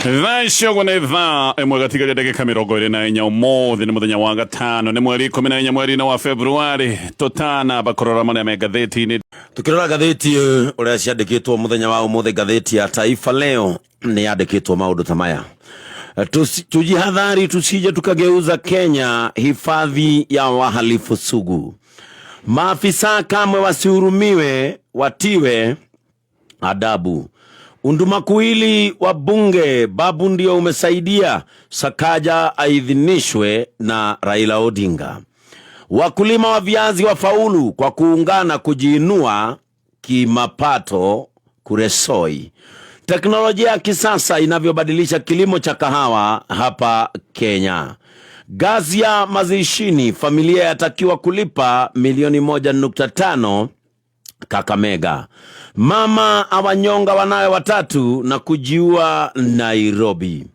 Thaa icio ũguo nĩ thaa 1 gatigaria ndagĩka 24. Ũmũthĩ nĩ mũthenya wa gatano, nĩ mweri 14 mweri-inĩ wa Februarĩ. Tũtanamba kũrora marĩa me ngathĩti-inĩ, Tukirora ngathĩti ũrĩa ciandĩkĩtwo mũthenya wa ũmũthĩ, ngathĩti ya Taifa Leo nĩ yandĩkĩtwo maũndũ ta maya: Tujihadhari tusije tukageuza Kenya hifadhi ya wahalifu sugu. Maafisa kamwe wasihurumiwe, watiwe adabu. Undumakuwili wa bunge, babu ndio umesaidia Sakaja aidhinishwe na Raila Odinga. Wakulima wa viazi wafaulu kwa kuungana kujiinua kimapato Kuresoi. Teknolojia ya kisasa inavyobadilisha kilimo cha kahawa hapa Kenya. Ghasia mazishini, familia yatakiwa kulipa milioni 1.5 Kakamega. Mama awanyonga wanawe watatu na kujiua Nairobi.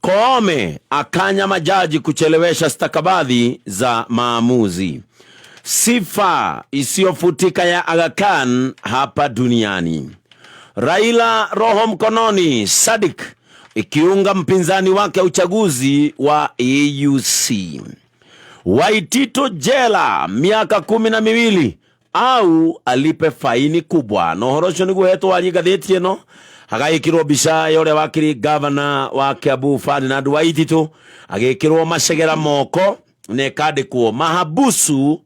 Koome akanya majaji kuchelewesha stakabadhi za maamuzi. Sifa isiyofutika ya Aga Khan hapa duniani. Raila roho mkononi, SADC ikiunga mpinzani wake uchaguzi wa AUC. Waititu jela miaka 12 au alipe faini kubwa. Na ũhoro ũcio nĩguo hetwo warie ngathĩti ĩno, hagagĩkĩrwo mbica ya ũrĩa wakĩrĩ gavana wa Kiambu Ferdinand Waititu agĩkĩrwo macegera moko na ĩkandĩkwo mahabusu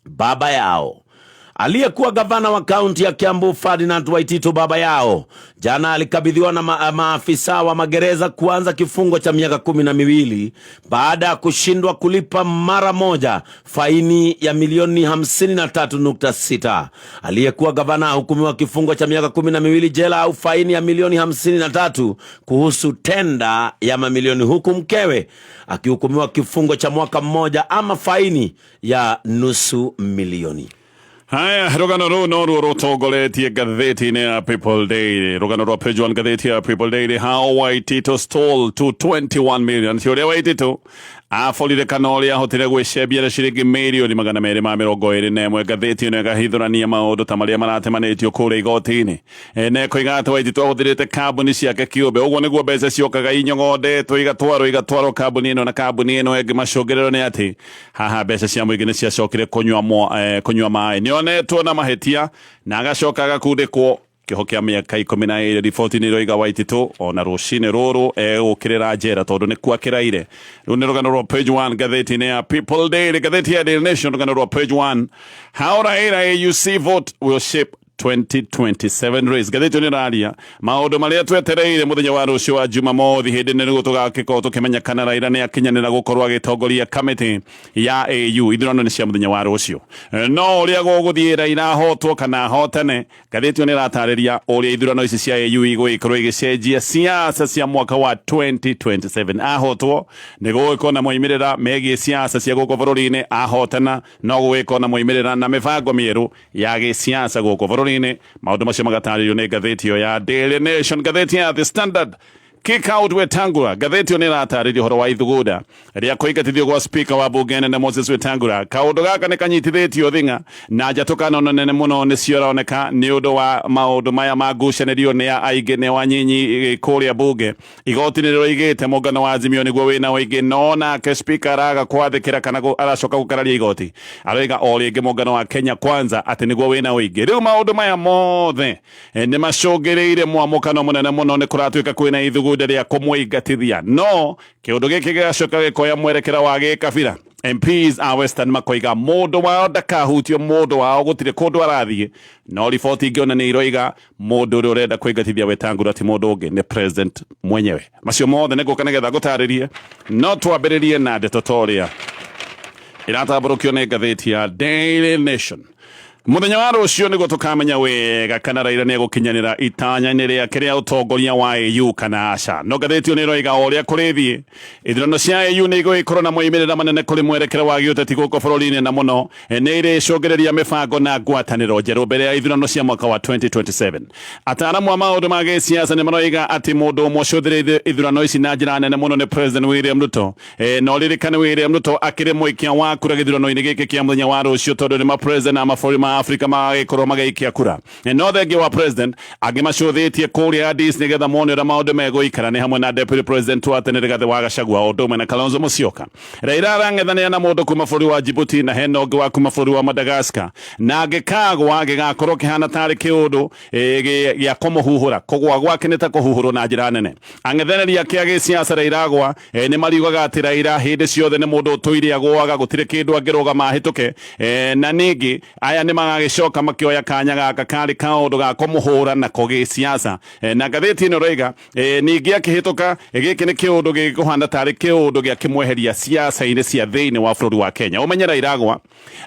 baba yao. Aliyekuwa gavana wa kaunti ya Kiambu Ferdinand Waititu baba yao jana alikabidhiwa na maafisa wa magereza kuanza kifungo cha miaka 12 baada ya kushindwa kulipa mara moja faini ya milioni 53.6. Aliyekuwa gavana ahukumiwa kifungo cha miaka 12 jela au faini ya milioni 53 kuhusu tenda ya mamilioni, huku mkewe akihukumiwa kifungo cha mwaka mmoja ama faini ya nusu milioni. Haya, rũgano rũu noruo rũtongoretie ngathĩti-inĩ ya People Daily. Rũgano rwa page 1 ngathĩti ya People Daily: How Waititu stole 221 million. Ti ũrĩa Waititu aborire kana ũrĩa ahotire gwĩcembia na ciringi mirioni 221. Ngathĩti ĩno ĩgahithũrania maũndũ ta marĩa maratemanĩtio kũrĩa igoti-inĩ, na ĩkoiga atĩ Waititu ahũthĩrĩte kambuni ciake kĩũmbe. Ũguo nĩguo mbeca ciokaga inyogondetwo, igatwarwo kambuni ĩno na kambuni ĩno ĩngĩ. Macũngĩrĩro nĩ atĩ haha mbeca cia mũingĩ nĩ ciacokire kũnyua maĩ. Nĩonetwo na mahĩtia na agacoka agakundĩkwo kĩoho kĩa mĩaka 12. Riboti nĩ iroiga Waititu ona rũcinĩ rũrũ egũkĩrĩra njera tondũ nĩ kuakĩraire. Rĩu nĩ rũgano rwa page 1 ngathĩti-inĩ ya People Daily. Ngathĩti ya Daily Nation, rũgano rwa page 1: How Raila AUC vote will shape 2027 race. Ngathĩti ĩyo nĩ ĩraria maũndũ marĩa twetereire mũthenya wa rũciũ wa Jumamothi, hĩndĩ nĩ nĩguo tũgakĩkorwo tũkĩmenya kana Raila nĩ akinyanĩra gũkorwo agĩtongoria kamĩtĩ ya AU. Ithurano nĩ cia mũthenya wa rũciũ, no ũrĩa gũgũthiĩ, Raila ahotwo kana ahotane, ngathĩti ĩyo nĩ ĩratarĩria ũrĩa ithurano ici cia AU igũgĩkorwo igĩcenjia siasa cia mwaka wa 2027. Ahotwo nĩ gũgĩkorwo na moimĩrĩra megiĩ siasa cia gũkũ bũrũri-inĩ, ahotana no gũgĩkorwo na moimĩrĩra na mĩbango mĩerũ ya gĩsiasa gũkũ bũrũri-inĩ. Maũndũ macio magatarĩrio nĩ ngathĩti ĩyo ya Daily Nation. Ngathĩti ya The Standard: Kick out Wetangula. Ngathĩti ĩyo nĩ ĩratarĩria ũhoro wa ithugunda rĩa kũingatithio gwa speaker wa bunge nene Moses Wetangula. Kaũndũ gaka nĩ kanyitithĩtio thing'a na njatũkano nene mũno nĩ cioroneka nĩ ũndũ wa maũndũ maya ma ngucanĩrio nĩ ya aingĩ nĩ wanyinyi kũrĩa bunge. Igoti nĩ rĩroigĩte mũngano wa Azimio nĩguo wĩna ũingĩ, no nake speaker araga kwathĩkĩra kana aracoka gũkararia igoti, aroiga o rĩngĩ mũngano wa Kenya Kwanza atĩ nĩguo wĩna ũingĩ. Rĩu maũndũ maya mothe nĩ macũngĩrĩire mwamũkano mũnene mũno. Nĩ kũratuĩka kwĩna ithugunda rĩa kũmũingatithia, no kĩũndũ gĩkĩ gĩgacoka gĩkoya mwerekera wa gĩkabira. MPs a Western makoiga mũndũ wao ndakahutio, mũndũ wao gũtirĩ kũndũ arathiĩ, no riboti ingĩ ona nĩ iroiga mũndũ ũrĩa ũrenda kũingatithia Wetangula ti mũndũ ũngĩ, nĩ president mwenyewe. Macio mothe nĩ ngũka nĩgetha ngũtarĩrie, no twambĩrĩrie na ndeto ta ũrĩa ĩratambũrũkio nĩ ngathĩti ya Daily Nation. Mũthenya wa rũciũ nĩguo tũkamenya wega kana Raila nĩ egũkinyanĩra itanya-inĩ rĩake rĩa ũtongoria wa AU kana aca. No ngathĩti ĩyo nĩ ĩroiga o ũrĩa kũrĩthiĩ, ithurano cia AU nĩ igũgĩkorwo na moimĩrĩra manene kũrĩ mwerekera wa gĩũteti gũkũ bũrũri-inĩ, na mũno nĩ irĩcũngĩrĩria mĩbango na ngwatanĩro njerũ mbere ya ithurano cia mwaka wa 2027. Ataaramu a maũndũ ma gĩsiasa nĩ maroiga atĩ mũndũ ũmwe ũcũthĩrĩirie ithurano ici na njĩra nene mũno nĩ President William Ruto. No ririkane William Ruto akĩrĩ mũikia wa kura gĩthurano-inĩ gĩkĩ kĩa mũthenya wa rũciũ, tondũ nĩ ma president a mabũrũri ma ma Afrika magagĩkorwo magĩikia kura. No thengia wa president angĩ macũthĩtie kũrĩa Addis nĩgetha mone ũrĩa maũndũ megũikara nĩ hamwe na deputy president wa tene Rigathĩ wa Gachagua o ũndũ ũmwe na Kalonzo Musyoka. Raila arang'ethanĩra na mũndũ kuma bũrũri wa Djibouti na hena ũngĩ wa kuma bũrũri wa Madagascar, na angĩkagwa gĩgakorwo kĩhana tarĩ kĩũndũ gĩa kũmũhuhũra. Kũgwa gwake nĩ ta kũhuhũrwo na njĩra nene. Ang'ethanĩri ake a gĩsiasa Raila agwa nĩ mariugaga atĩ Raila hĩndĩ ciothe nĩ mũndũ ũtũire agũaga, gũtirĩ kĩndũ angĩrũgama ahĩtũke. Na ningĩ aya nĩ magagĩcoka makĩoya kanya gaka karĩ kaũndũ ga kũmũhũra nako gĩsiasa. Na ngathĩti ĩno ĩroiga ningĩ akĩhĩtũka gĩkĩ nĩ kĩũndũ gĩkũhana tarĩ kĩũndũ gĩa kĩmweheria siasa-inĩ cia thĩinĩ wa bũrũri wa Kenya. Ũmenye Raila agwa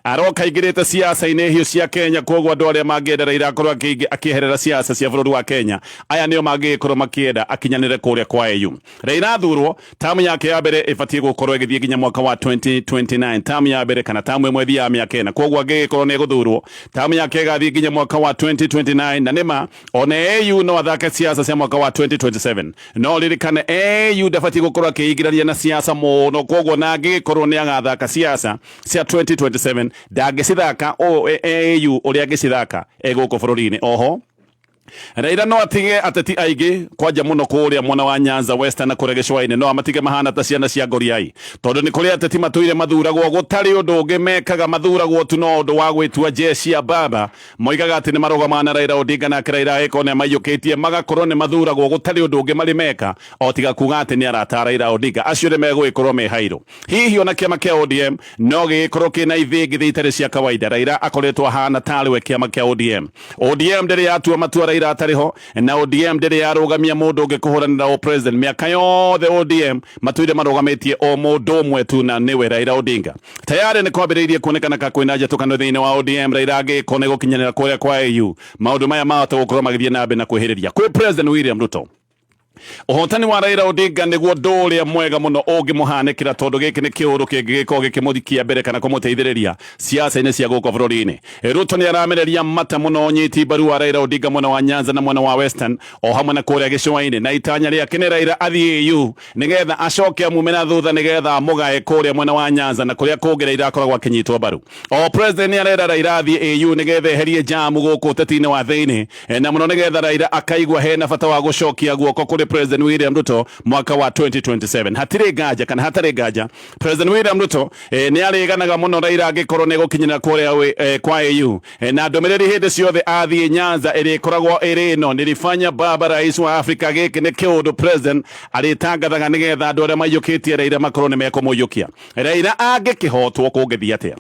aroka aingĩrĩte siasa-inĩ hiũ cia Kenya, koguo andũ arĩa mangĩenda Raila akorwo akĩeherera siasa cia bũrũri wa Kenya aya nĩo mangĩgĩkorwo makĩenda akinyanĩre kũrĩa kwa AU. Raila athurwo tamu yake ya mbere ĩbatiĩ gũkorwo ĩgĩthiĩ nginya mwaka wa 2029. Tamu ya mbere kana tamu ĩmwe ĩthiaga mĩaka ĩna, koguo angĩgĩkorwo nĩ egũthurwo tamu yake ĩgathiĩ nginya mwaka wa 2029, na nĩma ona AU no athake siasa cia mwaka wa 2027. No ririkane AU ndabatiĩ gũkorwo akĩingĩrania na siasa mũno, koguo na angĩgĩkorwo nĩ agathaka siasa cia 2027 ndangĩcithaka AU ũrĩa angĩcithaka egũkũ bũrũri-inĩ. Oho Raila no atige ateti aingĩ kwanja mũno kũrĩa mwena wa Nyanza Western na kũrĩa gĩcũa-inĩ, no amatige mahana ta ciana cia ngoriai, tondũ nĩ kũrĩ ateti matũire mathuragwo gũtarĩ ũndũ ũngĩ mekaga, mathuragwo tu no ũndũ wa gwĩtua jeshi ya baba. Moigaga atĩ nĩ marũgamaga na Raila Odinga, nake Raila agĩkorwo nĩ amaiyũkĩtie, magakorwo nĩ mathuragwo gũtarĩ ũndũ ũngĩ marĩ meka o tiga kuga atĩ nĩ arata a Raila Odinga. Acio nĩ megũgĩkorwo me hairũ. Hihi ona kĩama kĩa ODM no gĩgĩkorwo kĩna ithĩngithĩ itarĩ cia kawaida. Raila akoretwo ahana tarĩ we kĩama kĩa ODM. ODM ndĩrĩ yatua matua Raila atarĩ ho, na ODM ndĩrĩ yarũgamia mũndũ ũngĩ kũhũranĩra o president. Mĩaka yothe ODM matũire marũgamĩtie o mũndũ ũmwe tu, na nĩwe Raila Odinga. Tayari nĩ kwambĩrĩirie kuonekana ka kwĩna njatũkano thĩinĩ wa ODM Raila angĩgĩkorwo nĩ gũkinyanĩra kũrĩa kwa AU. Maũndũ maya mahota gũkorwo magĩthiĩ na mbere na kwĩhĩrĩria kwĩ President William Ruto. Ũhotani wa Raila Odinga nĩguo ũndũ ũrĩa mwega mũno ũngĩmũhanĩkĩra, tondũ gĩkĩ nĩ kĩũndũ kĩngĩgĩkorwo gĩkĩmũthikia mbere kana kũmũteithĩrĩria siasa-inĩ cia gũkũ bũrũri-inĩ. Ruto nĩ aramereria mata mũno ũnyiti mbaru wa Raila Odinga mwena wa Nyanza na mwena wa Western o hamwe na kũrĩa gĩcũa-inĩ, na itanya rĩake nĩ Raila athiĩ AU nĩgetha acoke amume na thutha nĩgetha amũgae kũrĩa mwena wa Nyanza na kũrĩa kũngĩ Raila akoragwo akĩnyitwo mbaru. O president nĩ arera Raila athiĩ AU nĩgetha eherie jamu gũkũ ũteti-inĩ wa thĩinĩ, na mũno nĩgetha Raila akaigua hena bata wa gũcokia guoko kũrĩ President William Ruto mwaka wa 2027. Hatirĩ nganja kana hatarĩ nganja President William Ruto nĩ arĩganaga mũno Raila angĩkorwo nĩ gũkinyĩra kũrĩa kwa AU, na ndũmĩrĩri hĩndĩ ciothe athiĩ Nyanza ĩrĩkoragwo ĩrĩ ĩno: nilifanya baba rais wa Afrika. Gĩkĩ nĩ kĩũndũ president arĩtangathaga nĩgetha andũ arĩa maiyũkĩtie Raila makorwo nĩ mekũmũiyũkia. Raila angĩkĩhotwo kũngĩthiĩ atĩa?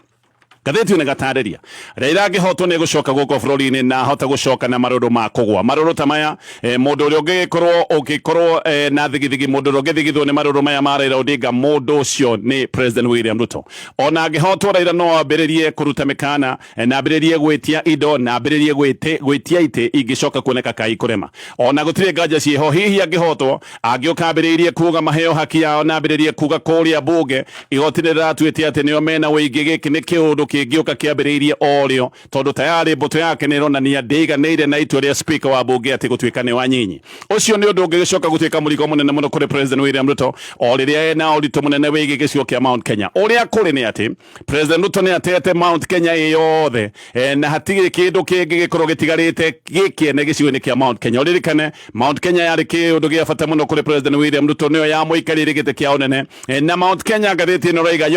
Ngathĩti ĩno ĩgatarĩria Raila angĩhotwo nĩ gũcoka gũkũ bũrũri-inĩ na ahota gũcoka na marũrũ ma kũgwa. Marũrũ ta maya, mũndũ ũrĩa ũngĩgĩkorwo ũngĩkorwo na thigithigi, mũndũ ũrĩa ũngĩthigithwo nĩ marũrũ maya ma Raila Odinga, mũndũ ũcio nĩ President William Ruto. Ona angĩhotwo Raila no ambĩrĩrie kũruta mĩkana na ambĩrĩrie gwĩtia indo na ambĩrĩrie gwĩtia itĩ ingĩcoka kuoneka ka ikũrema. Ona gũtirĩ nganja ciĩho, hihi angĩhotwo angĩũka ambĩrĩirie kuga maheo haki yao na ambĩrĩrie kuga kũrĩa bunge igoti nĩ rĩratuĩte atĩ nĩo mena ũingĩ. Gĩkĩ nĩ kĩũndũ kĩngĩũka kĩambĩrĩirie o rĩo, tondũ tayarĩ mbũtũ yake nĩ ĩronania ndĩiganĩire na itua rĩa speaker wa bunge atĩ gũtuĩka nĩ wanyinyi. Ũcio nĩ ũndũ ũngĩgĩcoka gũtuĩka mũrigo mũnene mũno kũrĩ President William Ruto o rĩrĩa ena ũritũ mũnene wĩgiĩ gĩcigo kĩa Mount Kenya. Ũrĩa kũrĩ nĩ atĩ President Ruto nĩ atete Mount Kenya ĩ yothe, na hatirĩ kĩndũ kĩngĩ gĩkorwo gĩtigarĩte gĩkĩene gĩcigo-inĩ kĩa Mount Kenya. Ũririkane Mount Kenya yarĩ kĩũndũ gĩa bata mũno kũrĩ President William Ruto, nĩyo yamũikarĩire gĩtĩ kĩa ũnene, na Mount Kenya ngathĩti ĩno ĩroiga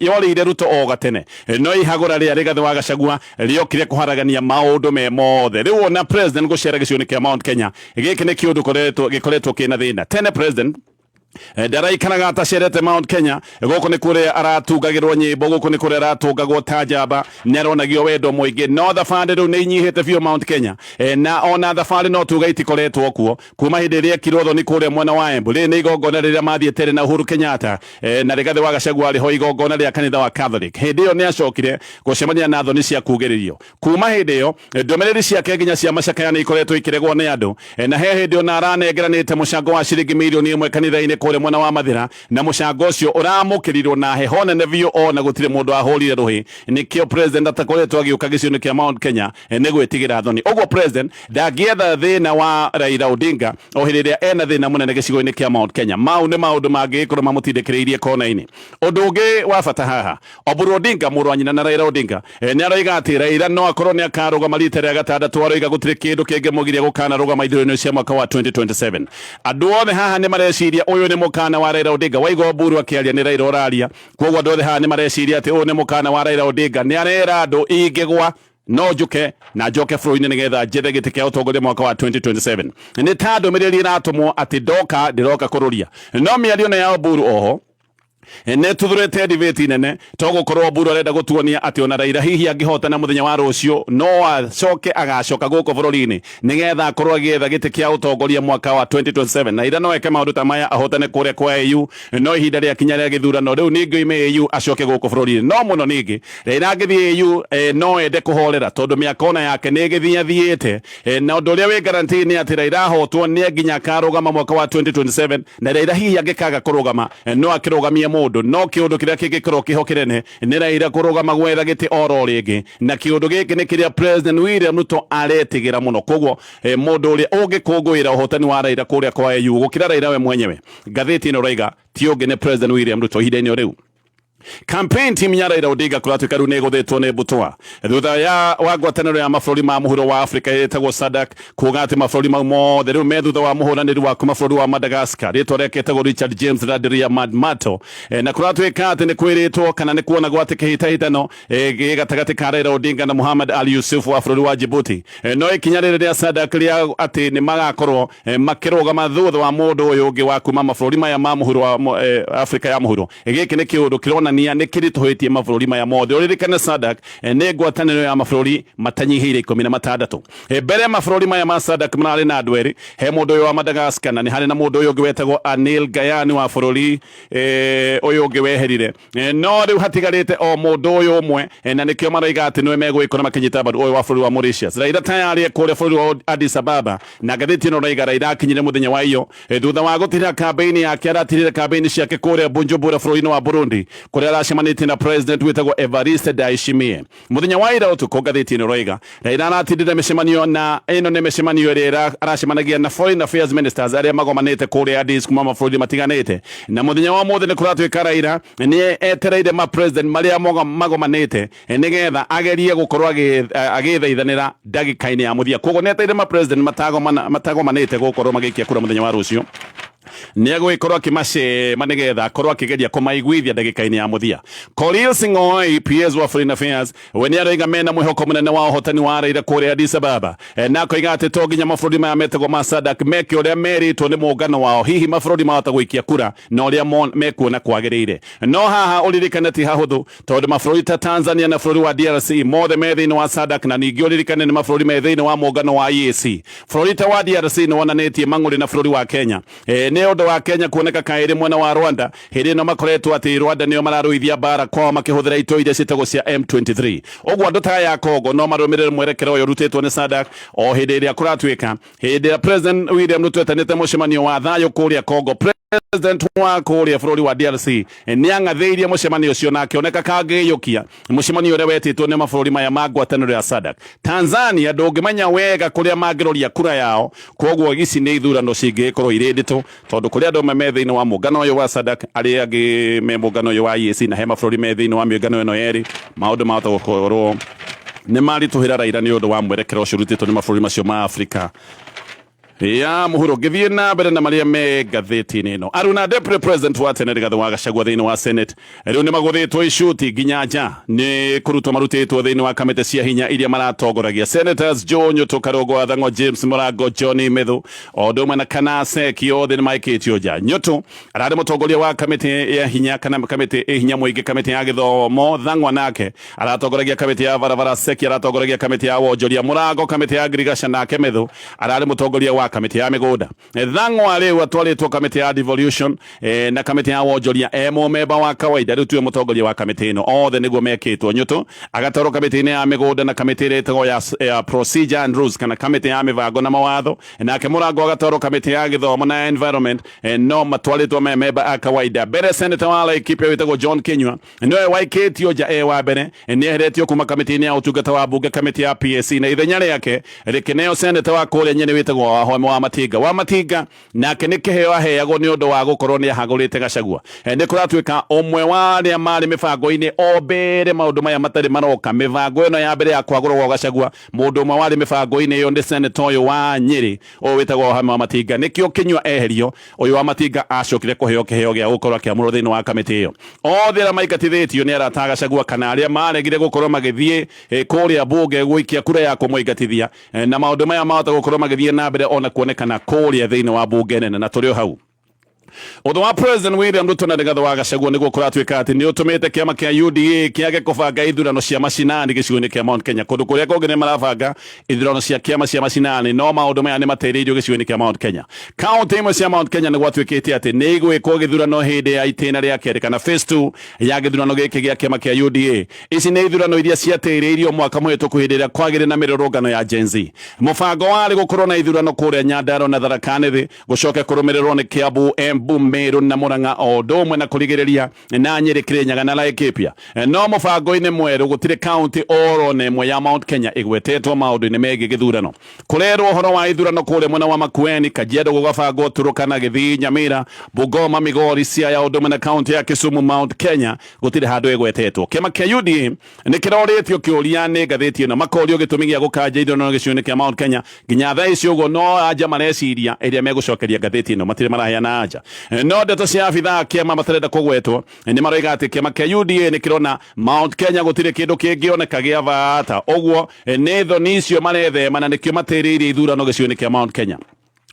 yorĩire Ruto o gatene, no ihagũra rĩa Rigathĩ wa Gachagua rĩokire kũharagania maũndũ me mothe. Rĩu ona President gũcera gĩcigo-inĩ kĩa Mount Kenya, gĩkĩ nĩ kĩũndũ gĩkoretwo kĩna thĩna. Tene President ndaraikaraga atacerete Mount Kenya. Gũkũ nĩ kũrĩa aratungagĩrwo nyĩmbo, gũkũ nĩ kũrĩa aratũngagwo ta njamba, nĩ aronagio wendo mũingĩ, no thabarĩ rĩu nĩ inyihĩte biũ Mount Kenya, na ona thabarĩ no tuga itikoretwo kuo kuma hĩndĩ ĩrĩa ekirwo thoni kũrĩa mwena wa Embu. Rĩrĩ nĩ igongona rĩrĩa mathiĩte rĩ na Uhuru Kenyatta, na Rigathĩ wa Gachagua arĩ ho, igongona rĩa kanitha wa Catholic. Hĩndĩ ĩyo nĩ acokire gũcemania na thoni cia kugĩrĩrio. Kuma hĩndĩ ĩyo ndũmĩrĩri ciake nginya cia macakaya nĩ ikoretwo ikĩregwo nĩ andũ, na he hĩndĩ ona aranengeranĩte mũcango wa ciringi mirioni 1 kanitha-inĩ. kũrĩa mwena wa Mathĩra, na mũcango ũcio ũramũkĩrirwo na heho nene biũ, ona gũtirĩ mũndũ ahũrire rũhĩ. Nĩkĩo president atakoretwo agĩũka gĩcigo-inĩ kĩa Mount Kenya, nĩ gwĩtigĩra thoni. Ũguo president ndangĩetha thĩna wa Raila Odinga o hĩndĩ ĩrĩa ena thĩna mũnene gĩcigo-inĩ kĩa Mount Kenya. Mau nĩ maũndũ mangĩgĩkorwo mamũtindĩkĩrĩirie kona-inĩ. Ũndũ ũngĩ wa bata haha, Oburu Odinga, mũrũ wa nyina na Raila Odinga, nĩ aroiga atĩ Raila no akorwo nĩ akarũgama rita rĩa gatandatũ. Aroiga gũtirĩ kĩndũ kĩngĩmũgiria gũkanarũgama ithurano cia mwaka wa 2027. Andũ othe haha nĩ mareciria ũyũ nĩ mũkana wa Raila Odinga. Waigua Oburu akĩaria, nĩ Raila ũraria. Koguo andũ othe haha nĩ mareciria atĩ ũyũ nĩ mũkana wa Raila Odinga, nĩ arera andũ ingĩgwa no njuke na njoke bũrũri-inĩ nĩgetha njethe gĩtĩ kĩa ũtongoria mwaka wa 2027. Nĩ ta ndũmĩrĩri ĩratũmwo atĩ ndoka ndĩroka kũrũria. No mĩario ĩno ya Oburu oho nĩ tuthurĩte debate nene, to gũkorwo Oburu arenda gũtuonia atĩ ona Raila hihi angĩhotana mũthenya wa rũciũ, no acoke agacoka gũkũ bũrũri-inĩ nĩgetha akorwo agĩetha gĩtĩ kĩa ũtongoria mwaka wa 2027. Raila no eke maũndũ ta maya, ahotane kũrĩa kwa AU, no ihinda rĩakinya rĩa gĩthurano rĩu ningĩ oime AU acoke gũkũ bũrũri-inĩ. No mũno ningĩ Raila angĩthiĩ AU, no ende kũhorera, tondũ mĩaka ona yake nĩ ĩgĩthiĩ athiĩte, na ũndũ ũrĩa wĩ guarantee nĩ atĩ Raila ahotwo nĩ nginya akarũgama mwaka wa 2027. Na Raila hihi angĩkaga kũrũgama, no akĩrũgamie mũndũ, no kĩũndũ kĩrĩa kĩngĩkorwo kĩho kĩnene nĩ Raila kũrũgama gwetha gĩtĩ oro rĩngĩ, na kĩũndũ gĩkĩ nĩ kĩrĩa President William Ruto aretigĩra mũno. Koguo mũndũ ũrĩa ũngĩkũngũĩra ũhotani wa Raila kũrĩa kwa AU gũkĩra Raila we mwenyewe, ngathĩti ĩno raiga ti ũngĩ nĩ President William Ruto ihinda-inĩ o rĩu. Campaign team ya Raila Odinga kũratuĩka rĩu nĩ ĩgũthĩtwo nĩ mbũtũa thutha ya wa ngwatanĩro ya mabũrũri ma mũhuro wa Afrika ĩtagwo SADC kuga atĩ mabũrũri mau mothe rĩu me thutha wa mũhũranĩri wa kuma bũrũri wa Madagascar, rĩtwa rĩake ĩtagwo Richard James Randriamandrato. Na kũratuĩka atĩ nĩ kwĩrĩtwo kana nĩ kuonagwo atĩ kĩhĩtahĩtano gĩ gatagatĩ ka Raila Odinga na Muhammad Ali Yusuf wa bũrũri wa Djibouti. No ikinya rĩrĩ rĩa SADC rĩa atĩ nĩ magakorwo makĩrũgama thutha wa mũndũ ũyũ ũngĩ wa kuma mabũrũri maya ma mũhuro wa Afrika ya mũhuro, gĩkĩ nĩ kĩũndũ kĩronania nĩ kĩritũhĩtie mabũrũri maya mothe. Ũririkane SADC nĩ ngwatanĩro ya mabũrũri matanyihĩire 16. Mbere mabũrũri maya ma SADC mararĩ na andũ erĩ, he mũndũ ũyũ wa Madagascar na nĩ harĩ na mũndũ ũyũ ũngĩ wetagwo Anil Gayani wa bũrũri ũyũ ũngĩ weherire. No rĩu hatigarĩte o mũndũ ũyũ ũmwe, na nĩkĩo maroiga atĩ nĩwe megũgĩkorwo makĩnyita mbaru, ũyũ wa bũrũri wa Mauritius. Raila tayari kũrĩa bũrũri wa Addis Ababa, na ngathĩti ĩno raiga Raila akinyire mũthenya wa iyo thutha wa gũtirĩra kambeini yake. Aratirire kambeini ciake kũrĩa Bujumbura bũrũri-inĩ wa Burundi, kũrĩa aracemanĩtie na president wĩtagwo Evariste Ndayishimiye mũthenya wa ira ũtukũ. Ngathĩti ĩno raiga Raila aratindire mĩcemanio, na ĩno nĩ mĩcemanio ĩrĩa aracemanagia na foreign affairs ministers arĩa magomanĩte kũrĩa Addis kuma mabũrũri matiganĩte. Na mũthenya wa ũmũthĩ nĩ kũratuĩka Raila nĩ etereire ma president marĩa magomanĩte nĩgetha agerie gũkorwo agĩthaithanĩra ndagĩka-inĩ ya mũthia. Koguo nĩ etereire ma president matagomanĩte gũkorwo magĩikia kura mũthenya wa rũciũ, nĩ egũgĩkorwo akĩmacema nĩgetha akorwo akĩgeria kũmaiguithia ndagĩka-inĩ ya mũthia. Korir Sing'oei, PS wa Foreign Affairs, we nĩ aroiga mena mwĩhoko mũnene wa ũhotani wa Raila kũrĩa Addis Ababa, na akoiga atĩ to nginya mabũrũri maya metagwo ma SADC meke ũrĩa merĩtwo nĩ mũngano wao. Hihi mabũrũri mahota gũikia kura na ũrĩa mekuona kwagĩrĩire. No haha ũririkane ti hahũthũ, tondũ mabũrũri ta Tanzania na bũrũri wa DRC mothe me thĩinĩ wa SADC, na ningĩ ũririkane nĩ mabũrũri me thĩinĩ wa mũngano wa EAC. Bũrũri ta wa DRC nĩ wonanĩtie mang'ũrĩ na bũrũri wa Kenya, nĩ ũndũ wa Kenya kuoneka kaĩrĩ mwena wa Rwanda hĩndĩ ĩno makoretwo atĩ Rwanda nĩo mararũithia mbara kwao makĩhũthĩra itoi iria ciĩtagwo cia M23. Ũguo andũ ta aya a Congo no marũmĩrĩre mwerekera ũyũ ũrutĩtwo nĩ SADC, o hĩndĩ ĩrĩa kũratuĩka hĩndĩ ĩrĩa President William Ruto etanĩte mũcemanio wa thayũ kũrĩa Congo, President wa kũrĩa bũrũri wa DRC nĩ ang'athĩirie mũcemanio ũcio na akĩoneka kangĩyũkia mũcemanio ũrĩa wetĩtwo nĩ mabũrũri maya ma ngwatanĩro ya SADC. Tanzania ndũngĩmenya wega kũrĩa mangĩroria kura yao. Koguo ici nĩ ithurano cingĩgĩkorwo irĩ nditũ, tondũ kũrĩ andũ amwe me thĩinĩ wa mũngano ũyũ wa SADC, arĩa angĩ me mũngano ũyũ wa EAC, na he mabũrũri me thĩinĩ wa mĩũngano ĩno yerĩ. Maũndũ mahota gũkorwo nĩ maritũhĩra Raila nĩ ũndũ wa mwerekero ũcio ũrutĩtwo nĩ mabũrũri macio ma Afrika ya mũhuro. Ngĩthiĩ na mbere na marĩa me ngathĩti-inĩ ĩno, Aruna Deputy President wa tene Rigathĩ wa Gachagua thĩinĩ wa Senate rĩu nĩ magũthĩtwo icuti nginya nja, nĩ kũrutwo marutĩtwo thĩinĩ wa kamĩtĩ cia hinya iria maratongoragia. Senators Joe Nyutu, Karũngũ wa Thang'wa, James Mũrango, John Methu o ũndũ ũmwe na Kanaseki othe nĩ maikĩtio nja. Nyutu ararĩ mũtongoria wa kamĩtĩ ya hinya kana kamĩtĩ ĩ hinya mũingĩ, kamĩtĩ ya gĩthomo. Thang'wa nake aratongoragia kamĩtĩ ya barabara, Seki aratongoragia kamĩtĩ ya wonjoria, Mũrango kamĩtĩ ya ngirigaca, nake Methu ararĩ mũtongoria wa wa kamĩtĩ ya mĩgũnda. Thang'wa rĩu atwarĩtwo kamĩtĩ ya devolution na kamĩtĩ ya wonjoria e mũmemba wa kawaida, rĩu tiwe mũtongoria wa kamĩtĩ ĩno, othe nĩguo mekĩtwo. Nyũtũ agatwarwo kamĩtĩ-inĩ ya mĩgũnda na kamĩtĩ ĩrĩa ĩtagwo ya procedure and rules, kana kamĩtĩ ya mĩbango na mawatho, nake Mũrango agatwarwo kamĩtĩ ya gĩthomo na environment, no matwarĩtwo me memba a kawaida. Mbere senator wa Laikipia wĩtagwo John Kinyua nĩwe waikĩtio nja e wa mbere, nĩ eheretio kuma kamĩtĩ-inĩ ya ũtungata wa mbunge, kamĩtĩ ya PSC, na ithenya rĩake rĩkĩneo senator wa kũrĩa Nyĩrĩ wĩtagwo Wahome wa Matinga. Wa Matinga nake nĩ kĩheo aheagwo nĩ ũndũ wa gũkorwo nĩ ahagũrĩte Gachagua. Nĩ kũratuĩka ũmwe wa arĩa marĩ mĩbango-inĩ o mbere maũndũ maya matarĩ maroka, mĩbango ĩno ya mbere ya kwagũrwo gwa Gachagua, mũndũ ũmwe warĩ mĩbango-inĩ ĩyo nĩ senator ũyũ wa Nyĩrĩ ũyũ wĩtagwo Wahome wa Matinga. Nĩkĩo Kinyua eherio, ũyũ wa Matinga acokire kũheo kĩheo gĩa gũkorwo akĩamũrwo thĩinĩ wa kamĩtĩ ĩyo. Othe arĩa maingatithĩtio nĩ arata a Gachagua kana arĩa maregire gũkorwo magĩthiĩ kũrĩa bunge gũikia kura ya kũmũingatithia, na maũndũ maya mahota gũkorwo magĩthiĩ na mbere ona kuonekana kũrĩa thĩinĩ wa bunge nene. Na tũrĩ o hau, ũndũ wa President William Ruto na Rigathi wa Gachagua nĩguo kũratuĩka atĩ nĩ ũtũmĩte kĩama kĩa UDA kĩage kũbanga ithurano cia macinani gĩcigo-inĩ kĩa Mount Kenya. Kũndũ kũrĩa kũngĩ nĩ marabanga ithurano cia kĩama cia macinani, no maũndũ maya nĩ matĩrĩirio gĩcigo-inĩ kĩa Mount Kenya. Kaunti imwe cia Mount Kenya nĩ gwatuĩkĩte atĩ nĩ igwĩkwo gĩthurano hĩndĩ ya itĩna rĩa kerĩ kana phase 2 ya gĩthurano gĩkĩ gĩa kĩama kĩa UDA. Ici nĩ ithurano iria ciatĩrĩirio mwaka mũhĩtũku hĩndĩ ĩrĩa kwagĩrĩ na mĩrũrũngano ya Gen Z. Mũbango warĩ gũkorwo na ithurano kũrĩa Nyandarua na Tharaka Nithi, gũcoke kũrũmĩrĩrwo nĩ Kiambu, Embu, Meru na Murang'a, o ũndũ ũmwe na kũrigĩrĩria na Nyĩrĩ, Kirinyaga na Laikipia. No mũbango-inĩ mwerũ gũtirĩ kaunti oro na ĩmwe ya Mount Kenya ĩgwetetwo maũndũ-inĩ megiĩ gĩthurano. Kũrerwo ũhoro wa ithurano kũrĩa mwena wa Makueni, Kajiado gũgabangwo, Turukana, Gĩthii, Nyamira, Bungoma, Migori, Siaya, ũndũ ũmwe na kaunti ya Kisumu. Mount Kenya gũtirĩ handũ ĩgwetetwo. Kĩama kĩa UDA nĩ kĩrorĩtio kĩũria nĩ ngathĩti ĩno, makorio gĩtũmi gĩa gũkanja ithurano gĩcigo-inĩ kĩa Mount Kenya. Nginya thaa ici ũguo no anja mareciria ĩrĩa megũcokeria ngathĩti ĩno, matirĩ maraheana anja. No ndeto cia abithaa a kĩama matarenda kũgwetwo nĩ maroiga atĩ kĩama kĩa UDA nĩ kĩrona Mount Kenya gũtirĩ kĩndũ kĩngĩoneka gĩa bata, ũguo nĩ thoni icio marethema na nĩkĩo matĩrĩirie ithurano gĩcigo-inĩ kĩa Mount Kenya.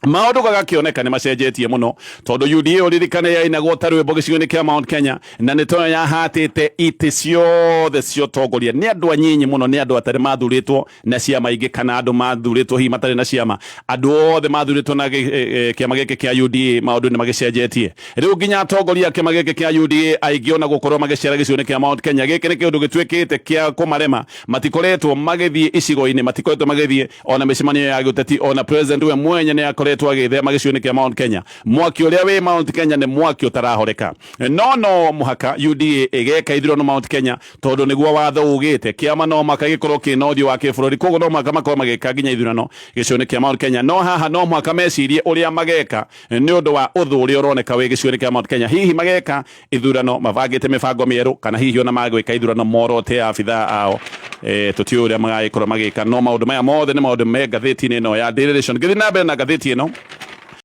Maũndũ gagakĩoneka nĩ macenjetie mũno, tondũ UDA ũririkane yainagwo ta rwĩmbo gĩcigo-inĩ kĩa Mount Kenya, na nĩ toyo yahatĩte itĩ ciothe cia ũtongoria. Nĩ andũ anyinyi mũno, nĩ andũ atarĩ mathurĩtwo na ciama ingĩ, kana andũ mathurĩtwo hihi matarĩ na ciama, andũ othe mathurĩtwo na kĩama gĩkĩ kĩa UDA. Maũndũ nĩ magĩcenjetie rĩu, nginya atongoria a kĩama gĩkĩ kĩa UDA aingĩ ona gũkorwo magĩcera gĩcigo-inĩ kĩa Mount Kenya, gĩkĩ nĩ kĩũndũ gĩtuĩkĩte kĩa kũmarema. Matikoretwo magĩthiĩ icigo-inĩ, matikoretwo magĩthiĩ ona mĩcemanio ya gĩũteti, ona president we mwenye nĩ akoretwo agĩthema gĩcigo-inĩ kĩa Mount Kenya. Mwaki ũrĩa wĩ Mount Kenya nĩ mwaki ũtarahoreka, no mũhaka UDA ĩgeka ithurano Mount Kenya, tondũ nĩguo watho ugĩte. Kĩama no mũhaka gĩkorwo kĩna ũthiũ wa kĩbũrũri, koguo no mũhaka makorwo magĩka nginya ithurano gĩcigo-inĩ kĩa Mount Kenya. No haha no mũhaka mecirie ũrĩa mageka nĩ ũndũ wa ũthũ ũrĩa ũroneka wĩ gĩcigo-inĩ kĩa Mount Kenya. Hihi mageka ithurano mabangĩte mĩbango mĩerũ, kana hihi ona magwĩka ithurano morote abithaa ao, tũtiũĩ ũrĩa magagĩkorwo magĩka. No maũndũ maya mothe nĩ maũndũ me ngathĩti-inĩ ĩno ya Daily Nation. Ngĩthiĩ na mbere na ngathĩti ĩno,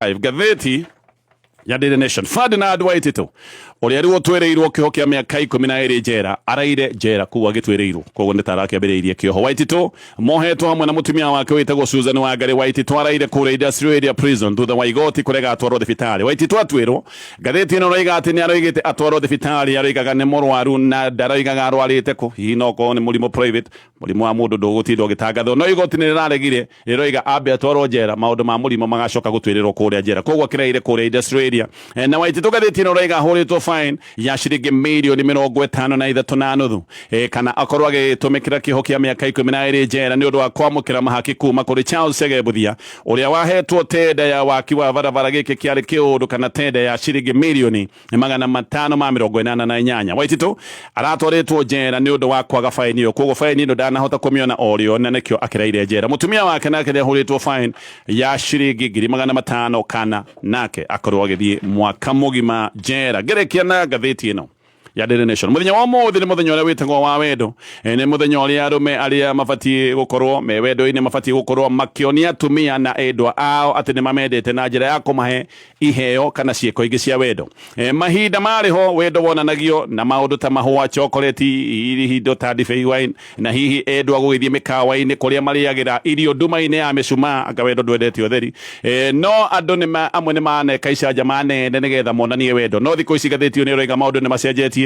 ngathĩti ya Daily Nation, Ferdinand Waititu ũrĩa rĩu ũtwĩrĩirwo kĩoho kĩa mĩaka 12 njera, araire njera kũu agĩtwĩrĩirwo, koguo nĩ ta arakĩambĩrĩirie kĩoho. Waititu mohetwo hamwe na mũtumia wake wĩtagwo Susan Wangari. Waititu araire kũrĩa Industrial Area Prison thutha wa igoti kũrega atwarwo thibitarĩ. Waititu atwĩrwo, ngathĩti ĩno ĩroiga atĩ nĩ aroigĩte atwarwo thibitarĩ, aroigaga nĩ mũrwaru na ndaroigaga arwarĩte kũ, hihi no korwo nĩ mũrimũ private, mũrimũ wa mũndũ ndũgũtinda ũgĩtangathwo. No igoti nĩ rĩraregire, rĩroiga ambe atwarwo njera, maũndũ ma mũrimũ magacoka gũtuĩrĩrwo kũrĩa njera, koguo akĩraire kũrĩa Industrial Area. Na Waititu ngathĩti ĩno ĩroiga ahũrĩtwo fine ya ciringi mirioni 53.5, kana akorwo agĩtũmĩkĩra kĩoho kĩa mĩaka 12 njera nĩ ũndũ wa kwamũkĩra mahaki kuma kũrĩ Charles Chege Mbuthia ũrĩa wahetwo tenda ya waki wa barabara. Gĩkĩ kĩarĩ kĩũndũ kana tenda ya ciringi mirioni 588. Waititu aratwarĩtwo njera nĩ ũndũ wa kwaga faini ĩyo, koguo faini ĩno ndanahota kũmĩona o rĩo na nĩkĩo akĩraire njera. Mũtumia wake nake nĩ ahũrĩtwo fine ya ciringi 500,000, kana nake akorwo agĩthiĩ mwaka mũgima njera. Ngĩrĩkia na ngathĩti ĩno ya Daily Nation, mũthenya wa ũmũthĩ nĩ mũthenya ũrĩa wĩtagwo wa wendo. Nĩ mũthenya ũrĩa arũme arĩa mabatiĩ gũkorwo me wendo-inĩ mabatiĩ gũkorwo makĩonia atumia na endwa ao atĩ nĩ mamendete na njĩra ya kũmahe iheo kana ciĩko ingĩ cia wendo. Mahinda marĩ ho wendo wonanagio na maũndũ ta mahũa, chocolate, hihi indo ta ndibei, wine, na hihi endwa gũgĩthiĩ mĩkawa-inĩ kũrĩa marĩagĩra irio nduma-inĩ ya mĩcumaa, anga wendo ndwendete ũtheri. No andũ amwe nĩ maneka icanjama nene nĩgetha monanie wendo. No thikũ ici ngathĩti ĩyo nĩ ĩroiga maũndũ nĩ macenjetie.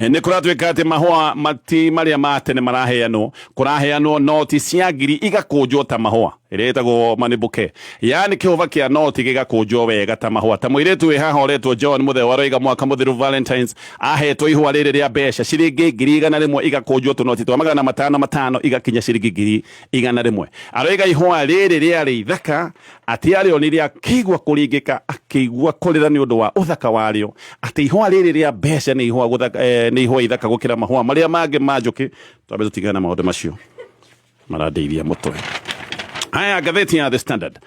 Nĩ kũratuĩka atĩ mahũa mati marĩa ma tene maraheanwo, kũraheanwo noti cia ngiri igakũnjwo ta mahũa, ĩrĩa ĩtagwo money bouquet, yaani kĩhũba kĩa noti gĩgakũnjwo wega ta mahũa. Ta mũirĩtu wĩ haha ũretwo John Mũtheu aroiga mwaka mũthiru Valentines ahetwo ihũa rĩrĩ rĩa mbeca ciringi 100,000, igakũnjwo tũnoti twa 500 500 igakinya ciringi 100,000. Aroiga ihũa rĩrĩ rĩarĩ ithaka, atĩ arĩonire akĩigua kũringĩka, akĩigua kũrĩra nĩ ũndũ wa ũthaka warĩo, atĩ ihũa rĩrĩ rĩa mbeca nĩ ihũa gũthaka, nĩ ihũa ithaka gũkĩra mahũa marĩa mangĩ ma njũkĩ. Twambe tũtigane na maũndũ macio marandeithia mũtwe. Haya, ngathĩti ya The Standard.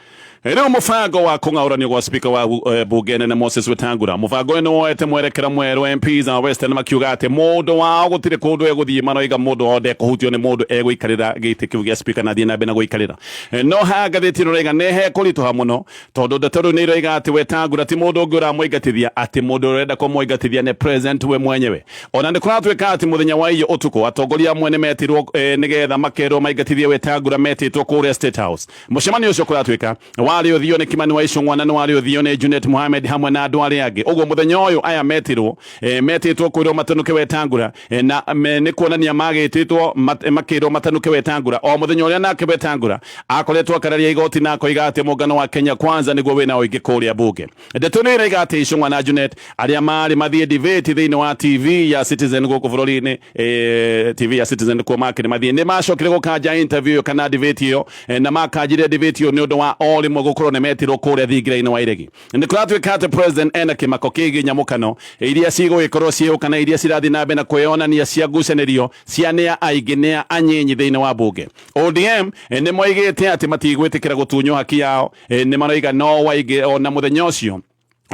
Rĩu mũbango wa kũng'aũranio gwa spika wa bunge nene Moses Wetangula, mũbango ũyũ nĩ woete mwerekera mwerũ. MPs a Western makiuga atĩ mũndũ wao gũtirĩ kũndũ egũthiĩ, maroiga mũndũ wao ndekũhutio nĩ mũndũ, egũikarĩra gĩtĩ kĩu gĩa spika na athiĩ na mbere na gũikarĩra. No haha ngathĩti ĩno ĩroiga nĩ hekũritũha mũno, tondũ ndeto rĩu nĩ iroiga atĩ Wetangula ti mũndũ ũngĩ ũramũingatithia, atĩ mũndũ ũrenda kũmũingatithia nĩ president we mwenyewe. Ona nĩ kũratuĩka atĩ mũthenya wa iyo ũtukũ atongoria amwe nĩ metirwo nĩgetha makerwo maingatithie Wetangula, metĩtwo kũrĩa State House. Mũcemanio ũcio kũratuĩka warĩ ũthio nĩ Kimani wa Ichung'wa na nĩ warĩ ũthio nĩ Junet Mohamed hamwe na andũ arĩa angĩ. Ũguo mũthenya ũyũ aya metirwo, metĩtwo kwĩrwo matanuke Wetangula, na nĩ kuonania magĩtĩtwo makĩrwo matanuke Wetangula o mũthenya ũrĩa nake Wetangula akoretwo akararia igoti na akoiga atĩ mũngano wa Kenya Kwanza nĩguo wĩna ũingĩ kũrĩa bunge. Ndeto nĩ ĩroiga atĩ Ichung'wa na Junet arĩa marĩ mathiĩ debate thĩinĩ wa TV ya Citizen gũkũ bũrũri-inĩ, TV ya Citizen kuo makĩrĩ mathiĩ, nĩ macokire gũkanja interview ĩyo kana debate ĩyo, na makanjire debate ĩyo nĩ ũndũ wa o rĩmwe gũkorwo nĩ metirwo kũrĩa thingira-inĩ wa iregi. Nĩ kũratuĩka atĩ president ena kĩmako kĩgiĩ nyamũkano iria cigũgĩkorwo ciĩho kana iria cirathiĩ na mbere na kwĩyonania cia ngucanĩrio cia nĩa aingĩ nĩa anyinyi thĩinĩ wa bunge. ODM nĩ moigĩte atĩ matigwĩtĩkĩra gũtunywo haki yao, nĩ maroiga no waingĩ. Ona mũthenya ũcio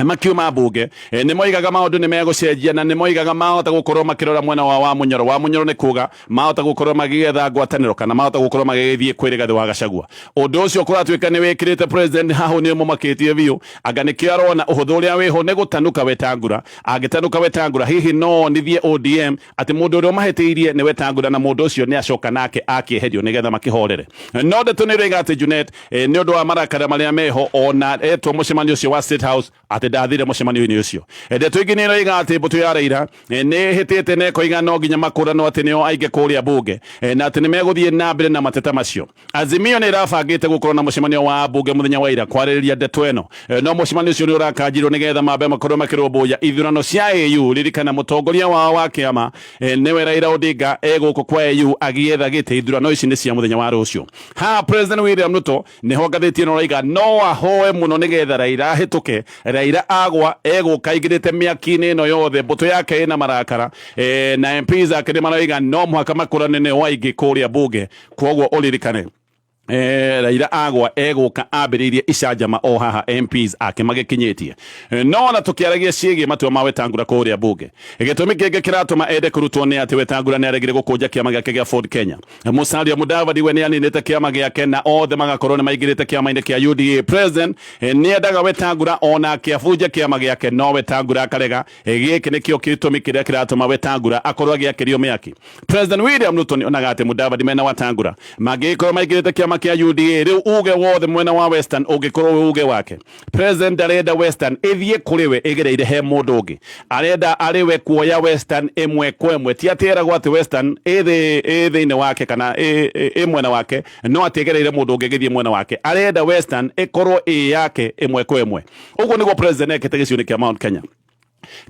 makiuma mbunge nĩ moigaga maũndũ nĩ megũcenjia, na nĩ moigaga mahota gũkorwo makĩrora mwena wa Wamunyoro. Wamunyoro nĩ kuga mahota gũkorwo magĩetha ngwatanĩro kana mahota gũkorwo magĩgĩthiĩ kwĩ Rigathĩ wa Gachagua. Ũndũ ũcio kũratuĩka nĩ wĩkĩrĩte president hahu, nĩ ũmũmakĩtie biũ, anga nĩkĩo arona ũhũthũ ũrĩa wĩho nĩ gũtanuka Wetangula. Angĩtanuka Wetangula, hihi no onithie ODM atĩ mũndũ ũrĩa ũmahĩtĩirie nĩ Wetangula, na mũndũ ũcio nĩ acoka nake akĩeherio nĩgetha makĩhorere. No ndeto nĩ ĩroiga atĩ Junet, nĩ ũndũ wa marakara marĩa meho, ona etwo mũcemanio ũcio wa State House atĩ ndathire mũcemanio-inĩ ũcio. Ndeto ingĩ nĩ ĩroiga atĩ mbũtũ ya Raila nĩ ĩhĩtĩte na ĩkoiga no nginya makũranwo atĩ nĩo aingĩ kũrĩa bunge, na atĩ nĩ megũthiĩ na mbere na mateta macio. Azimio nĩ ĩrabangĩte gũkorwo na mũcemanio wa ambunge mũthenya wa ira kwarĩrĩria ndeto ĩno, no mũcemanio ũcio nĩ ũrakanjirwo nĩgetha mambe makorwo makĩrũmbũiya ithurano cia AU. Ririkana mũtongoria wao wa kĩama, nĩwe Raila Odinga, e gũkũ kwa AU agĩetha gĩtĩ. Ithurano ici nĩ cia mũthenya wa rũciũ. Ha President William Ruto nĩho ngathĩti ĩno ĩroiga no ahoe mũno nĩgetha Raila ahĩtũke. Raila agwa egũka aingĩrĩte mĩaki-inĩ ĩno yothe, mbũtũ yake ĩna marakara, na MPs ake nĩ maroiga no mũhaka makũrane nĩo aingĩ kũrĩa bunge. Kwoguo ũririkane, Raila agwa egũka ambĩrĩirie icanjama o haha MPs ake magĩkinyĩtie. No ona tũkĩaragia ciĩgiĩ matua ma Wetangula kũrĩa bunge, gĩtũmi kĩngĩ kĩratũma ende kũrutwo nĩ atĩ Wetangula nĩ aregire gũkũnja kĩama gĩake gĩa Ford Kenya. Musalia Mudavadi we nĩ aninĩte kĩama gĩake na othe magakorwo nĩ maingĩrĩte kĩama-inĩ kĩa UDA. President nĩ endaga Wetangula onake abunje kĩama gĩake, no Wetangula akarega. Gĩkĩ nĩkĩo gĩtũmi kĩrĩa kĩratũma Wetangula akorwo agĩakĩrio mĩaki. President William Ruto nĩ onaga atĩ Mudavadi mena Wetangula mangĩgĩkorwo maingĩrĩte kĩama kĩa UDA, rĩu uge wothe mwena wa Western ũngĩkorwo wĩ uge wake. President arenda Western ĩthiĩ kũrĩ we ĩgereire he mũndũ ũngĩ, arenda arĩ we kuoya Western ĩmwe kwa ĩmwe. Ti atĩ eragwo atĩ Western ĩ thĩinĩ wake kana ĩ mwena wake, no atĩ ĩgereire mũndũ ũngĩ ĩgĩthiĩ mwena wake. Arenda Western ĩkorwo ĩ yake ĩmwe kwa ĩmwe. Ũguo nĩguo president ekĩte gĩcigo-inĩ kĩa Mount Kenya.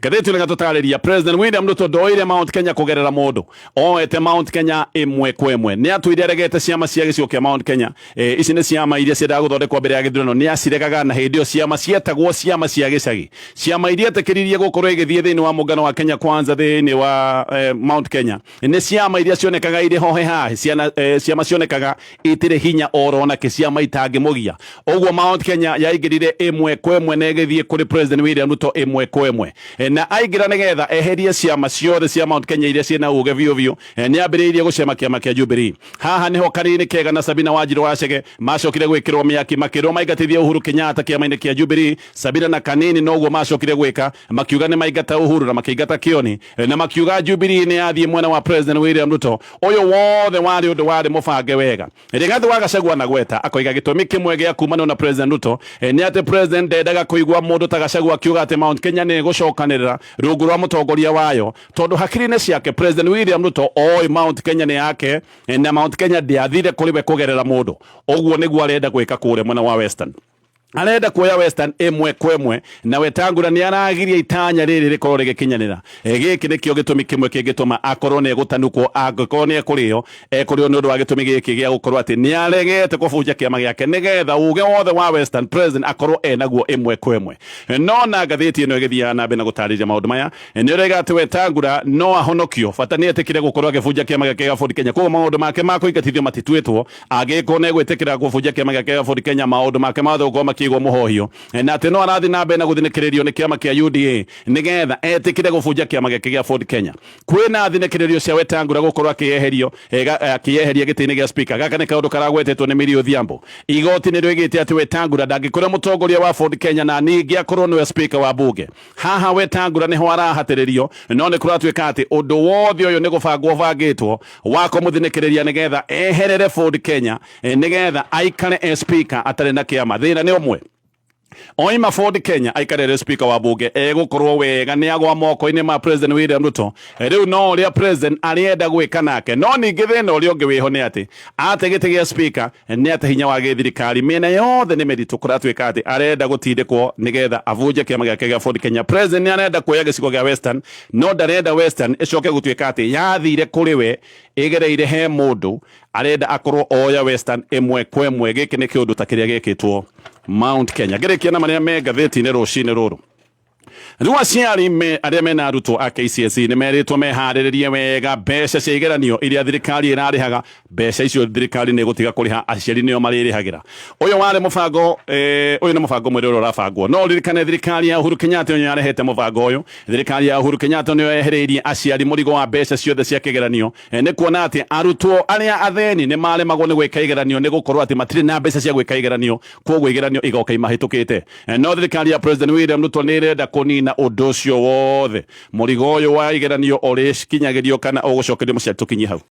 Ngathĩti ĩno ĩgatũtarĩria President William Ruto ndoire Mount Kenya kũgerera mũndũ, oete Mount Kenya ĩmwe kwa ĩmwe. Nĩ atũire aregete ciama cia gĩcigo kĩa Mount Kenya. Ici nĩ ciama iria ciendaga gũthondekwo mbere ya gĩthurano, nĩ aciregaga, na hĩndĩ ĩyo ciama cietagwo ciama cia gĩcagi, ciama iria etĩkĩririe gũkorwo igĩthiĩ thĩinĩ wa mũngano wa Kenya Kwanza thĩinĩ wa Mount Kenya nĩ ciama iria cionekaga irĩ hohe hahe, ciama cionekaga itirĩ hinya oro na kĩ, ciama itangĩmũgia. Ũguo Mount Kenya yaingĩrire ĩmwe kwa ĩmwe na ĩgĩthiĩ kũrĩ President William Ruto ĩmwe kwa ĩmwe, na aingĩra nĩgetha eherie ciama ciothe cia Mount Kenya iria ciĩna uge biũ biũ, nĩ ambĩrĩirie gũcema kĩama kĩa Jubilee. Haha nĩho Kanini Kega na Sabina Wanjiru Wachege macokire gwĩkĩrwo mĩaki, makĩrwo maingatithie Uhuru Kenyatta kĩama-inĩ kĩa Jubilee. Sabina na Kanini noguo macokire gwĩka, makiuga nĩ maingata Uhuru na makĩingata Kioni, na makiuga Jubilee nĩ yathiĩ mwena wa President William Ruto. Ũyũ wothe warĩ ũndũ warĩ mũbange wega. Rigathi wa Gachagua na gweta akoiga gĩtũmi kĩmwe gĩa kumanwo na President Ruto nĩ atĩ President ndendaga kũigua mũndũ ta Gachagua akiuga atĩ Mount Kenya nĩ ĩgũcoka. ĩgũcokanĩrĩra rungu rwa mũtongoria wayo, tondũ hakiri-inĩ ciake President William Ruto oĩ Mount Kenya nĩ yake na Mount Kenya ndĩathire kũrĩ we kũgerera mũndũ. Ũguo nĩguo arenda gwĩka kũrĩa mwena wa Western. Arenda kuoya Western ĩmwe kwa ĩmwe, na Wetangula nĩ aragiria itanya rĩrĩ rĩkorwo rĩgĩkinyanĩra. Gĩkĩ nĩkĩo gĩtũmi kĩmwe kĩngĩtũma akorwo nĩ egũtanukwo, angĩkorwo nĩ ekũrĩo, ekũrĩo nĩ ũndũ wa gĩtũmi gĩkĩ gĩa gũkorwo atĩ nĩ aregete kũbunja kĩama gĩake nĩgetha uge wothe wa Western President akorwo enaguo ĩmwe kwa ĩmwe. No na ngathĩti ĩno ĩgĩthiaga na mbere na gũtarĩria maũndũ maya, nĩ ũraiga atĩ Wetangula no ahonokio bata nĩ etĩkĩre gũkorwo agĩbunja kĩama gĩake gĩa Ford Kenya. Koguo maũndũ make ma kũingatithio matituĩtwo, angĩkorwo nĩ egwĩtĩkĩra kũbunja kĩama gĩake gĩa Ford Kenya, maũndũ make mothe gũkorwo makĩigwo mũhohio, na atĩ no arathiĩ na mbere na gũthinĩkĩrĩrio nĩ kĩama kĩa UDA nĩgetha etĩkĩre gũbunja kĩama gĩake gĩa Ford Kenya. Kwĩna thinĩkĩrĩrio cia Wetangula gũkorwo akĩeherio akĩeheria gĩtĩ-inĩ gĩa speaker. Gaka nĩ kaũndũ karagwetetwo nĩ Millie Odhiambo. Igoti nĩ rĩoigĩte atĩ Wetangula ndangĩkorwo mũtongoria wa Ford Kenya na ningĩ akorwo nĩwe speaker wa bunge. Haha Wetangula nĩho arahatĩrĩrio, no nĩ kũratuĩka atĩ ũndũ wothe ũyũ nĩ gũbangwo ũbangĩtwo wa kũmũthinĩkĩrĩria nĩgetha eherere Ford Kenya, nĩgetha aikare e speaker atarĩ na kĩama. Thĩna nĩ ũmwe, oima Ford Kenya aikarere speaker wa bunge egũkorwo wega nĩ agwa moko-inĩ ma President William Ruto. Rĩu no ũrĩa president arĩenda gwĩka nake. No ningĩ thĩna ũrĩa ũngĩ wĩho nĩ atĩ ate gĩtĩ gĩa speaker nĩ ate hinya wa gĩthirikari mĩena yothe nĩ mĩritũ. Kũratuĩka atĩ arenda gũtindĩkwo nĩgetha abunje kĩama gĩake gĩa Ford Kenya. President nĩ arenda kuoya gĩcigo gĩa Western, no ndarenda Western ĩcoke gũtuĩka atĩ yathire kũrĩ we ĩgereire he mũndũ. Arenda akorwo oya Western ĩmwe kwa ĩmwe. Gĩkĩ nĩ kĩũndũ ta kĩrĩa gĩkĩtwo Mount Kenya. Ngĩrĩkia na marĩa me ngathĩti-inĩ rũcinĩ rũrũ, rĩu aciari me arĩa mena arutwo a KCSE nĩ merĩtwo meharĩrĩrie wega mbeca cia igeranio iria thirikari ĩrarĩhaga. Mbeca icio thirikari nĩ ĩgũtiga kũrĩha, aciari nĩo marĩrĩhagĩra. Ũyũ warĩ mũbango, ũyũ nĩ mũbango mwerũ ũrĩa ũrabangwo. No ũririkane thirikari ya Uhuru Kenyatta nĩyo yarehete mũbango ũyũ. Thirikari ya Uhuru Kenyatta nĩyo yehereirie aciari mũrigo wa mbeca ciothe cia kĩgeranio, nĩ kuona atĩ arutwo arĩa athĩni nĩ maremagwo nĩ gwĩka igeranio nĩ gũkorwo atĩ matirĩ na mbeca cia gwĩka igeranio, koguo igeranio igoka imahĩtũkĩte. No thirikari ya President William Ruto nĩ ĩrenda kũnina ũndũ ũcio wothe. Mũrigo ũyũ wa igeranio ũrĩkinyagĩrio kana ũgũcokerio mũciari. Tũkinyie hau.